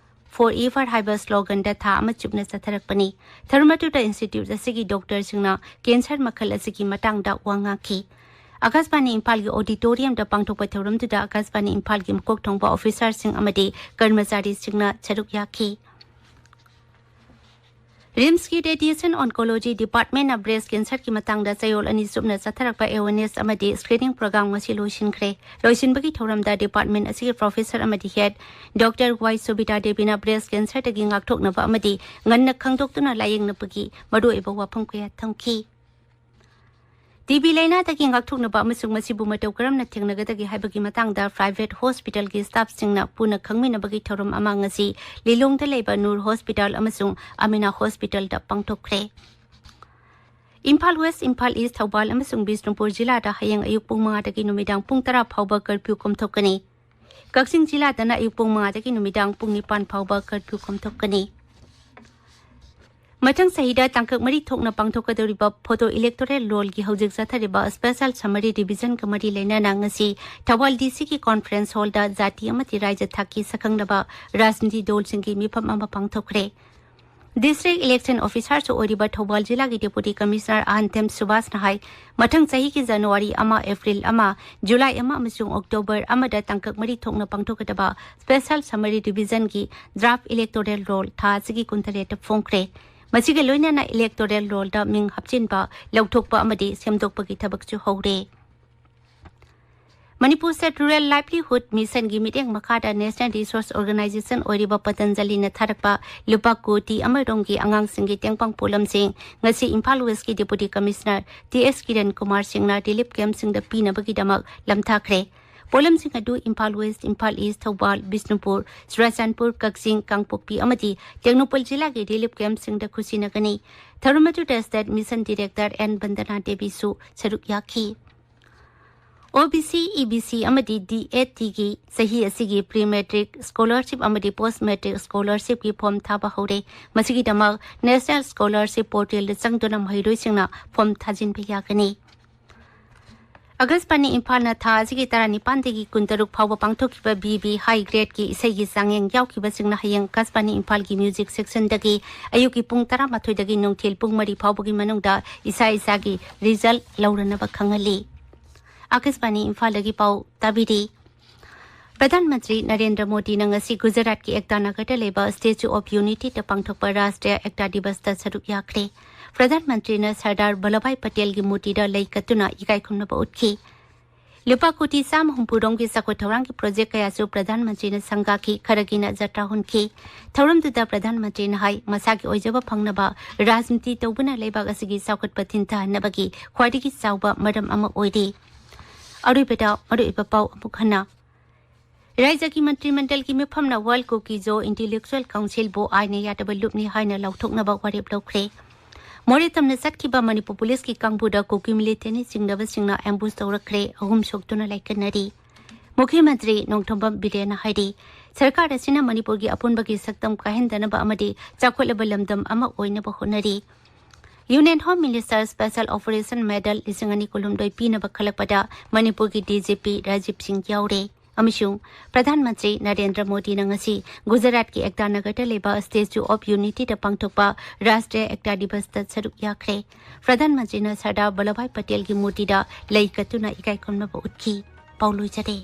Forever ꯍꯥꯏꯕ slogan ꯗ ꯊꯥ ꯑꯃ ꯆꯨꯞꯅ ꯆꯠꯊꯔꯛꯄꯅꯤ꯫ ꯊꯧꯔꯝ ꯑꯗꯨꯗ institute ꯑꯁꯤꯒꯤ doctor ꯁꯤꯡꯅ cancer ꯃꯈꯜ ꯑꯁꯤꯒꯤ ꯃꯇꯥꯡꯗ ꯋꯥ ꯉꯥꯡꯈꯤ꯫ ꯑꯀꯥꯁꯕꯥꯅꯤ ꯏꯝꯐꯥꯜꯒꯤ auditorium ꯗ ꯄꯥꯡꯊꯣꯛꯄ ꯊꯧꯔꯝꯗꯨꯗ ꯑꯀꯥꯁꯕꯥꯅꯤ ꯏꯝꯐꯥꯜꯒꯤ ꯃꯀꯣꯛ ꯊꯣꯡꯕ officer ꯁꯤꯡ ꯑꯃꯗꯤ ꯀꯔꯃꯆꯥꯔꯤꯁꯤꯡꯅ ꯁꯔꯨꯛ ꯌꯥꯈꯤ꯫ RIMS ꯀꯤ Radiation Oncology Department ꯅ breast cancer ꯒꯤ ꯃꯇꯥꯡꯗ ꯆꯌꯣꯜ ꯑꯅꯤ ꯆꯨꯞꯅ ꯆꯠꯊꯔꯛꯄ awareness ꯑꯃꯗꯤ screening program ꯉꯁꯤ ꯂꯣꯏꯁꯤꯟꯈ꯭ꯔꯦ꯫ ꯂꯣꯏꯁꯤꯟꯕꯒꯤ ꯊꯧꯔꯝꯗ department ꯑꯁꯤꯒꯤ professor ꯑꯃꯗꯤ head Doctor Y ꯁꯣꯕꯤꯇꯥ ꯗꯦꯕꯤꯅ breast cancer ꯗꯒꯤ ꯉꯥꯛꯊꯣꯛꯅꯕ ꯑꯃꯗꯤ ꯉꯟꯅ ꯈꯪꯗꯣꯛꯇꯨꯅ ꯂꯥꯌꯦꯡꯅꯕꯒꯤ ꯃꯔꯨꯑꯣꯏꯕ ꯋꯥꯐꯝ ꯀꯌꯥ ꯊꯝꯈꯤ꯫ ꯇꯤ ꯕꯤ ꯂꯥꯏꯅꯥꯗꯒꯤ ꯉꯥꯛꯊꯣꯛꯅꯕ ꯑꯃꯁꯨꯡ ꯃꯁꯤꯕꯨ ꯃꯇꯧ ꯀꯔꯝꯅ ꯊꯦꯡꯅꯒꯗꯒꯦ ꯍꯥꯏꯕꯒꯤ ꯃꯇꯥꯡꯗ private hospital ꯒꯤ staff ꯁꯤꯡꯅ ꯄꯨꯟꯅ ꯈꯪꯃꯤꯟꯅꯕꯒꯤ ꯊꯧꯔꯝ ꯑꯃ ꯉꯁꯤ ꯂꯤꯂꯣꯡꯗ ꯂꯩꯕ ꯅꯨꯔ hospital ꯑꯃꯁꯨꯡ ꯑꯃꯤꯅꯥ hospital ꯗ ꯄꯥꯡꯊꯣꯛꯈ꯭ꯔꯦ꯫ ꯏꯝꯐꯥꯜ West, ꯏꯝꯐꯥꯜ East, ꯊꯧꯕꯥꯜ ꯑꯃꯁꯨꯡ ꯕꯤꯁꯅꯨꯄꯨꯔ ꯖꯤꯂꯥꯗ ꯍꯌꯦꯡ ꯑꯌꯨꯛ ꯄꯨꯡ ꯃꯉꯥꯗꯒꯤ ꯅꯨꯃꯤꯗꯥꯡ ꯄꯨꯡ ꯇꯔꯥ ꯐꯥꯎꯕ curfew ꯀꯣꯝꯊꯣꯛꯀꯅꯤ꯫ ꯀꯛꯆꯤꯡ ꯖꯤꯂꯥꯗꯅ ꯑꯌꯨꯛ ꯄꯨꯡ ꯃꯉꯥꯗꯒꯤ ꯅꯨꯃꯤꯗꯥꯡ ꯄꯨꯡ ꯅꯤꯄꯥꯟ ꯐꯥꯎꯕ ꯀꯔꯐ꯭ꯌꯨ ꯀꯣꯝꯊꯣꯛꯀꯅꯤ꯫ ꯃꯊꯪ ꯆꯍꯤꯗ ꯇꯥꯡꯀꯛ ꯃꯔꯤ ꯊꯣꯛꯅ ꯄꯥꯡꯊꯣꯛꯀꯗꯧꯔꯤꯕ ꯐꯣꯇꯣ ꯏꯂꯦꯛꯇꯣꯔꯦꯜ ꯔꯣꯜꯒꯤ ꯍꯧꯖꯤꯛ ꯆꯠꯊꯔꯤꯕ ꯁ꯭ꯄꯦꯁꯦꯜ ꯁꯝꯃꯔꯤ ꯔꯤꯚꯤꯖꯟꯒ ꯃꯔꯤ ꯂꯩꯅꯅ ꯉꯁꯤ ꯊꯧꯕꯥꯜ ꯗꯤ ꯁꯤꯒꯤ ꯀꯣꯟꯐꯔꯦꯟꯁ ꯍꯣꯜꯗ ꯖꯥꯇꯤ ꯑꯃꯗꯤ ꯔꯥꯏꯖ ꯊꯥꯛꯀꯤ ꯁꯛꯈꯪꯅꯕ ꯔꯥꯖꯅꯤꯇꯤ ꯗꯣꯜꯁꯤꯡꯒꯤ ꯃꯤꯐꯝ ꯑꯃ ꯄꯥꯡꯊꯣꯛꯈ꯭ꯔꯦ꯫ ꯗꯤꯁꯇ꯭ꯔꯤꯛ ꯏꯂꯦꯛꯁꯟ ꯑꯣꯐꯤꯁꯥꯔꯁꯨ ꯑꯣꯏꯔꯤꯕ ꯊꯧꯕꯥꯜ ꯖꯤꯂꯥꯒꯤ ꯗꯦꯄꯨꯇꯤ ꯀꯃꯤꯁꯅꯔ ꯑꯍꯟꯊꯦꯝ ꯁꯨꯕꯥꯁꯅ ꯍꯥꯏ, ꯃꯊꯪ ꯆꯍꯤꯒꯤ ꯖꯅꯋꯥꯔꯤ ꯑꯃ, ꯑꯦꯄ꯭ꯔꯤꯜ ꯑꯃ, ꯖꯨꯂꯥꯏ ꯑꯃ ꯑꯃꯁꯨꯡ ꯑꯣꯛꯇꯣꯕꯔ ꯑꯃꯗ ꯇꯥꯡꯀꯛ ꯃꯔꯤ ꯊꯣꯛꯅ ꯄꯥꯡꯊꯣꯛꯀꯗꯕ ꯁ꯭ꯄꯦꯁꯦꯜ ꯁꯝꯃꯔꯤ ꯔꯤꯚꯤꯖꯟꯒꯤ ꯗ꯭ꯔꯥꯐ ꯏꯂꯦꯛꯇꯣꯔꯦꯜ ꯔꯣꯜ ꯊꯥ ꯑꯁꯤꯒꯤ ꯀꯨꯟꯇꯔꯦꯠꯇ ꯐꯣꯡꯈ꯭ꯔꯦ꯫ ꯃꯁꯤꯒ ꯂꯣꯏꯅꯅ ꯏꯂꯦꯛꯇꯣꯔꯦꯜ ꯔꯣꯜꯗ ꯃꯤꯡ ꯍꯥꯞꯆꯤꯟꯕ, ꯂꯧꯊꯣꯛꯄ ꯑꯃꯗꯤ ꯁꯦꯝꯗꯣꯛꯄꯒꯤ ꯊꯕꯛꯁꯨ ꯍꯧꯔꯦ꯫ ꯃꯅꯤꯄꯨꯔ ꯁ꯭ꯇꯦꯠ ꯔꯨꯔꯦꯜ ꯂꯥꯏꯚꯂꯤꯍꯨꯗ ꯃꯤꯁꯟꯒꯤ ꯃꯤꯠꯌꯦꯡ ꯃꯈꯥꯗ ꯅꯦꯁꯅꯦꯜ ꯔꯤꯁꯣꯔꯁ ꯑꯣꯔꯒꯅꯥꯏꯖꯦꯁꯟ ꯑꯣꯏꯔꯤꯕ ꯄꯇꯟꯖꯂꯤꯅ ꯊꯥꯔꯛꯄ ꯂꯨꯄꯥ ꯀꯣꯇꯤ ꯑꯃꯔꯣꯝꯒꯤ ꯑꯉꯥꯡꯁꯤꯡꯒꯤ ꯇꯦꯡꯄꯥꯡ ꯄꯣꯠꯂꯝꯁꯤꯡ ꯉꯁꯤ ꯏꯝꯐꯥꯜ ꯋꯦꯁꯀꯤ ꯗꯦꯄꯨꯇꯤ ꯀꯃꯤꯁꯅꯔ ꯇꯤ ꯑꯦꯁ ꯀꯤꯔꯟ ꯀꯨꯃꯥꯔ ꯁꯤꯡꯅ ꯔꯤꯂꯤꯐ ꯀꯦꯝꯞꯁꯤꯡꯗ ꯄꯤꯅꯕꯒꯤꯗꯃꯛ ꯂꯝꯊꯥꯈ꯭ꯔꯦ꯫ ꯄꯣꯠꯂꯝꯁꯤꯡ ꯑꯗꯨ ꯏꯝꯐꯥꯜ ꯋꯦꯁ, ꯏꯝꯐꯥꯜ ꯏꯁ, ꯊꯧꯕꯥꯜ, ꯕꯤꯁꯅꯨꯄꯨꯔ, ꯆꯨꯔꯥꯆꯥꯟꯄꯨꯔ, ꯀꯛꯆꯤꯡ, ꯀꯥꯡꯄꯣꯛꯄꯤ ꯑꯃꯗꯤ ꯇꯦꯡꯅꯧꯄꯜ ꯖꯤꯂꯥꯒꯤ ꯔꯤꯂꯤꯐ ꯀꯦꯝꯞꯁꯤꯡꯗ ꯈꯨꯠꯁꯤꯟꯅꯒꯅꯤ꯫ ꯊꯧꯔꯝ ꯑꯗꯨꯗ ꯁ꯭ꯇꯦꯠ ꯃꯤꯁꯟ ꯗꯤꯔꯦꯛꯇꯔ ꯑꯦꯟ ꯕꯟꯗꯅꯥ ꯗꯦꯕꯤꯁꯨ ꯁꯔꯨꯛ ꯌꯥꯈꯤ꯫ ꯑꯣ B C, E B C ꯑꯃꯗꯤ ꯗꯤ ꯑꯦ ꯇꯤꯒꯤ ꯆꯍꯤ ꯑꯁꯤꯒꯤ ꯄ꯭ꯔꯤ ꯃꯦꯇ꯭ꯔꯤꯛ ꯁ꯭ꯀꯣꯂꯔꯁꯤꯞ ꯑꯃꯗꯤ ꯄꯣꯁ ꯃꯦꯇ꯭ꯔꯤꯛ ꯁ꯭ꯀꯣꯂꯔꯁꯤꯞꯀꯤ ꯐꯣꯔꯝ ꯊꯥꯕ ꯍꯧꯔꯦ꯫ ꯃꯁꯤꯒꯤꯗꯃꯛ ꯅꯦꯁꯅꯦꯜ ꯁ꯭ꯀꯣꯂꯔꯁꯤꯞ ꯄꯣꯔꯇꯦꯜꯗ ꯆꯪꯗꯨꯅ ꯃꯍꯩꯔꯣꯏꯁꯤꯡꯅ ꯐꯣꯔꯝ ꯊꯥꯖꯤꯟꯕ ꯌꯥꯒꯅꯤ꯫ ꯑꯥꯀꯥꯁꯕꯥꯅꯤ ꯏꯝꯐꯥꯜꯅ ꯊꯥ ꯑꯁꯤꯒꯤ ꯇꯔꯥꯅꯤꯄꯥꯟꯗꯒꯤ ꯀꯨꯟꯇꯔꯨꯛ ꯐꯥꯎꯕ ꯄꯥꯡꯊꯣꯛꯈꯤꯕ ꯕꯤ ꯕꯤ ꯍꯥꯏ ꯒ꯭ꯔꯦꯗꯀꯤ ꯏꯁꯩꯒꯤ ꯆꯥꯡꯌꯦꯡ ꯌꯥꯎꯈꯤꯕꯁꯤꯡꯅ ꯍꯌꯦꯡ ꯑꯥꯀꯥꯁꯕꯥꯅꯤ ꯏꯝꯐꯥꯜꯒꯤ ꯃ꯭ꯌꯨꯖꯤꯛ ꯁꯦꯛꯁꯟꯗꯒꯤ ꯑꯌꯨꯛꯀꯤ ꯄꯨꯡ ꯇꯔꯥꯃꯥꯊꯣꯏꯗꯒꯤ ꯅꯨꯡꯊꯤꯜ ꯄꯨꯡ ꯃꯔꯤ ꯐꯥꯎꯕꯒꯤ ꯃꯅꯨꯡꯗ ꯏꯁꯥ ꯏꯁꯥꯒꯤ ꯔꯤꯖꯜ ꯂꯧꯔꯅꯕ ꯈꯪꯍꯜꯂꯤ꯫ ꯑꯥꯀꯥꯁꯕꯥꯅꯤ ꯏꯝꯐꯥꯜꯗꯒꯤ ꯄꯥꯎ ꯇꯥꯕꯤꯔꯤ꯫ ꯄ꯭ꯔꯙꯥꯟ ꯃꯟꯇ꯭ꯔꯤ ꯅꯔꯦꯟꯗ꯭ꯔ ꯃꯣꯗꯤꯅ ꯉꯁꯤ ꯒꯨꯖꯔꯥꯠꯀꯤ ꯑꯦꯛꯇꯥ ꯅꯒꯔꯗ ꯂꯩꯕ ꯁ꯭ꯇꯦꯆꯨ ꯑꯣꯐ ꯌꯨꯅꯤꯇꯤꯗ ꯄꯥꯡꯊꯣꯛꯄ ꯔꯥꯁꯇ꯭ꯔꯤꯌꯥ ꯑꯦꯛꯇꯥ ꯗꯤꯕꯁꯇ ꯁꯔꯨꯛ ꯌꯥꯈ꯭ꯔꯦ꯫ ꯄ꯭ꯔꯙꯥꯟ ꯃꯟꯇ꯭ꯔꯤꯅ ꯁꯔꯗꯥꯔ ꯚꯜꯂꯚꯚꯥꯏ ꯄꯇꯦꯜꯒꯤ ꯃꯨꯔꯇꯤꯗ ꯂꯩ ꯀꯠꯇꯨꯅ ꯏꯀꯥꯏ ꯈꯨꯝꯅꯕ ꯎꯠꯈꯤ꯫ ꯂꯨꯄꯥ ꯀꯣꯇꯤ ꯆꯥꯝꯃ ꯍꯨꯝꯐꯨ ꯔꯣꯝꯒꯤ ꯆꯥꯎꯈꯠ ꯊꯧꯔꯥꯡꯒꯤ ꯄ꯭ꯔꯣꯖꯦꯛ ꯀꯌꯥꯁꯨ ꯄ꯭ꯔꯙꯥꯟ ꯃꯟꯇ꯭ꯔꯤꯅ ꯁꯪꯒꯥꯈꯤ, ꯈꯔꯒꯤꯅ ꯖꯇ꯭ꯔꯥ ꯍꯨꯟꯈꯤ꯫ ꯊꯧꯔꯝꯗꯨꯗ ꯄ꯭ꯔꯙꯥꯟ ꯃꯟꯇ꯭ꯔꯤꯅ ꯍꯥꯏ, ꯃꯁꯥꯒꯤ ꯑꯣꯏꯖꯕ ꯐꯪꯅꯕ ꯔꯥꯖꯅꯤꯇꯤ ꯇꯧꯕꯅ ꯂꯩꯕꯥꯛ ꯑꯁꯤꯒꯤ ꯆꯥꯎꯈꯠꯄ ꯊꯤꯟꯊꯍꯟꯅꯕꯒꯤ ꯈ꯭ꯋꯥꯏꯗꯒꯤ ꯆꯥꯎꯕ ꯃꯔꯝ ꯑꯃ ꯑꯣꯏꯔꯤ꯫ ꯑꯔꯣꯏꯕꯗ ꯃꯔꯨꯑꯣꯏꯕ ꯄꯥꯎ ꯑꯃꯨꯛ ꯍꯟꯅ꯫ ꯔꯥꯖ꯭ꯌꯒꯤ ꯃꯟꯇ꯭ꯔꯤ ꯃꯟꯗꯜꯒꯤ ꯃꯤꯐꯝꯅ ꯋꯥꯔꯜꯗ ꯀꯨꯀꯤꯖꯣ ꯏꯟꯇꯦꯂꯦꯛꯆꯨꯑꯦꯜ ꯀꯥꯎꯟꯁꯤꯜꯕꯨ ꯑꯥꯏꯟꯅ ꯌꯥꯗꯕ ꯂꯨꯞꯅꯤ ꯍꯥꯏꯅ ꯂꯥꯎꯊꯣꯛꯅꯕ ꯋꯥꯔꯦꯞ ꯂꯧꯈ꯭ꯔꯦ꯫ ꯃꯣꯔꯦ ꯇꯝꯅ ꯆꯠꯈꯤꯕ ꯃꯅꯤꯄꯨꯔ ꯄꯨꯂꯤꯁꯀꯤ ꯀꯥꯡꯕꯨꯗ ꯀꯨꯀꯤ ꯃꯤꯂꯤꯇꯦꯟꯠ ꯆꯤꯡꯅꯕꯁꯤꯡꯅ ꯑꯦꯝꯕꯨꯁ ꯇꯧꯔꯛꯈ꯭ꯔꯦ, ꯑꯍꯨꯝ ꯁꯣꯛꯇꯨꯅ ꯂꯥꯏꯀꯠꯅꯔꯤ꯫ ꯃꯨꯈ꯭ꯌ ꯃꯟꯇ꯭ꯔꯤ ꯅꯣꯡꯊꯣꯝꯕꯝ ꯕꯤꯔꯦꯟꯅ ꯍꯥꯏꯔꯤ, ꯁꯔꯀꯥꯔ ꯑꯁꯤꯅ ꯃꯅꯤꯄꯨꯔꯒꯤ ꯑꯄꯨꯟꯕꯒꯤ ꯁꯛꯇꯝ ꯀꯥꯏꯍꯟꯗꯅꯕ ꯑꯃꯗꯤ ꯆꯥꯎꯈꯠꯂꯕ ꯂꯝꯗꯝ ꯑꯃ ꯑꯣꯏꯅꯕ ꯍꯣꯠꯅꯔꯤ꯫ Union Home Minister Special Operation Medal ꯂꯤꯁꯤꯡ ꯑꯅꯤ ꯀꯨꯟꯍꯨꯝꯗꯣꯏ ꯄꯤꯅꯕ ꯈꯜꯂꯛꯄꯗ ꯃꯅꯤꯄꯨꯔꯒꯤ ꯗꯤ ꯖꯤ ꯄꯤ ꯔꯥꯖꯤꯕ ꯁꯤꯡ ꯌꯥꯎꯔꯦ꯫ ꯑꯃꯁꯨꯡ ꯄ꯭ꯔꯙꯥꯟ ꯃꯟꯇ꯭ꯔꯤ ꯅꯔꯦꯟꯗ꯭ꯔ ꯃꯣꯗꯤꯅ ꯉꯁꯤ ꯒꯨꯖꯔꯥꯠꯀꯤ ꯑꯦꯛꯇꯥ ꯅꯒꯔꯗ ꯂꯩꯕ Statue of Unityꯗ ꯄꯥꯡꯊꯣꯛꯄ ꯔꯥꯁꯇ꯭ꯔꯤꯌ ꯑꯦꯛꯇꯥ ꯗꯤꯕꯁꯇ ꯁꯔꯨꯛ ꯌꯥꯈ꯭ꯔꯦ꯫ ꯄ꯭ꯔꯙꯥꯟ ꯃꯟꯇ꯭ꯔꯤꯅ ꯁꯔꯗꯥꯔ ꯚꯜꯂꯚꯚꯥꯏ ꯄꯇꯦꯜꯒꯤ ꯃꯨꯔꯇꯤꯗ ꯂꯩ ꯀꯠꯇꯨꯅ ꯏꯀꯥꯏ ꯈꯨꯝꯅꯕ ꯎꯠꯈꯤ꯫ ꯄꯥꯎ ꯂꯣꯏꯖꯔꯦ꯫